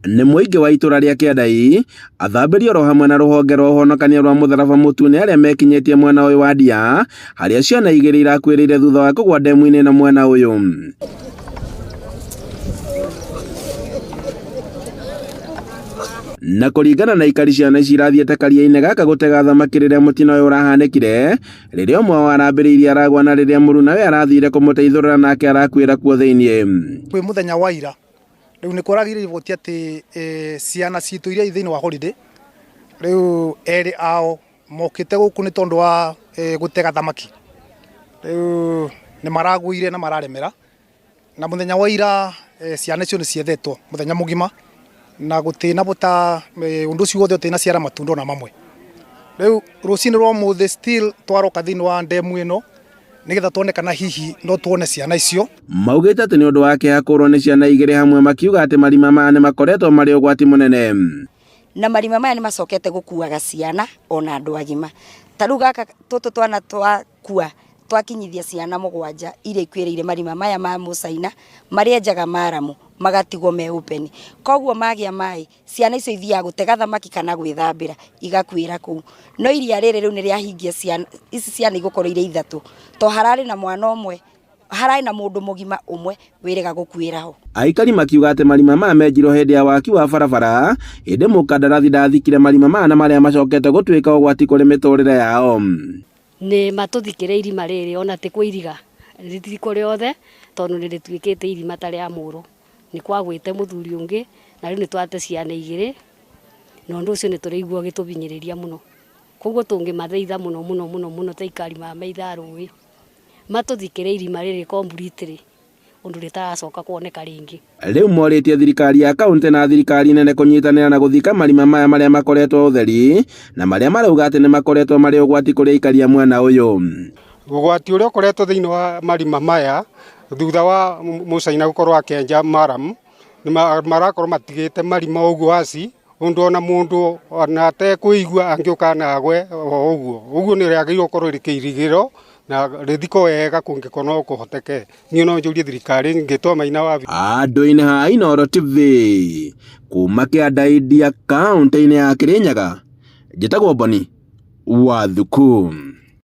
Nĩ mũingĩ wa itũra rĩa Kĩandai, athambĩri oro hamwe na rũhonge rwa ũhonokania rwa mũtharaba mũtune arĩa mekinyĩtie mwena ũyũ wa ndia, harĩa ciana igĩrĩ irakuĩrĩire thutha wa kũgwa ndemu-inĩ na mwena ũyũ. Na kũringana na aikari ciana ici irathiĩte karia-inĩ gaka gũtega thamaki rĩrĩa mũtino ũyũ ũrahanĩkire, rĩrĩa ũmwe wao arambĩrĩirie aragwa na rĩrĩa mũrunawe arathire kũmũteithũrĩra nake arakuĩra kuo thĩiniĩ. Kwĩ mũthenya wa ira rĩu nĩ kwaragire riboti atĩ ciana citũ iria i thĩinĩ wa holiday rĩu erĩ ao mokĩte gũkũ nĩ tondũ wa gũtega thamaki, rĩu nĩ maragũire na mararemera. Na mũthenya wa ira ciana icio nĩ ciethetwo mũthenya mũgima na gũtirĩ na bata ũndũ ũcio wothe ũtirĩ na ciara matunda ona mamwe. Rĩu rũcinĩ rwa ũmũthĩ still twaroka thĩinĩ wa ndemu ĩno nĩgetha tuone kana hihi no tuone ciana icio. Maugĩte atĩ nĩ ũndũ wa kĩeha kũrwo nĩ ciana igĩrĩ hamwe makiuga atĩ marima maya nĩ makoretwo marĩ ũgwati mũnene. Na marima maya nĩ macokete gũkuaga ciana ona andũ agima. Ta rĩu gaka tũtũ twana twakua twakinyithia ciana mũgwanja iria ikuĩrĩire marima maya ma mũcaina marĩa enjaga maramu magatigwo me open. Koguo magĩa maĩ ciana icio ithiaga gũtega thamaki kana gwĩthambĩra igakuĩra kũu. No iria rĩrĩ rĩu nĩ rĩahingia ciana, ici ciana igũkorwo irĩ ithatũ to hararĩ na mwana ũmwe, hararĩ na mũndũ mũgima ũmwe wĩrĩga gũkuĩra ho. Aikari makiuga atĩ marima maya menjirwo hĩndĩ ya waki wa barabara, ĩndĩ mũkandarathi ndathikire marima maya na marĩa macokete gũtuĩka ũgwati kũrĩ mĩtũrĩre yao. Nĩ matũthikĩre irima rĩrĩ ona ti kũiriga, rĩthikwo rĩothe tondũ nĩ rĩtuĩkĩte irima ta rĩa mũro. Nĩ kwagwĩte mũthuri ũngĩ na rĩu nĩ twate ciana igĩrĩ na ũndũ ũcio nĩ tũraigua ũgĩtũbinyĩrĩria mũno. Koguo tũngĩmathaitha mũno mũno mũno mũno ta aikari a maitha a rũĩ, matũthikĩre irima rĩrĩ completely. Ũndũ rĩtaracoka kuoneka rĩngĩ. Rĩu morĩtie thirikari ya kaunti na thirikari nene kũnyitanĩra na gũthika marima maya marĩa makoretwo ũtheri na marĩa marauga atĩ nĩ makoretwo marĩ ũgwati kũrĩ aikari a mwena ũyũ. Ũgwati ũrĩa ũkoretwo thĩinĩ wa marima maya thutha wa mũcaina gũkorwo akĩenja maramu, nĩ marakorwo matigĩte marima ũguo waci, ũndũ ona mũndũ ona atekũigua angĩũka na agwe o ũguo. Ũguo nĩ rĩagĩrĩirwo gũkorwo rĩkĩirigĩrwo na rĩthikwo wega kũngĩkorwo no kũhoteke. Niĩ no njũrie thirikari ngĩtwa Maina wa Andũ-inĩ ha Inooro TV kuma Kĩanda India kaunti-inĩ ya Kĩrĩnyaga, njĩtagwo Boni wa Thuku.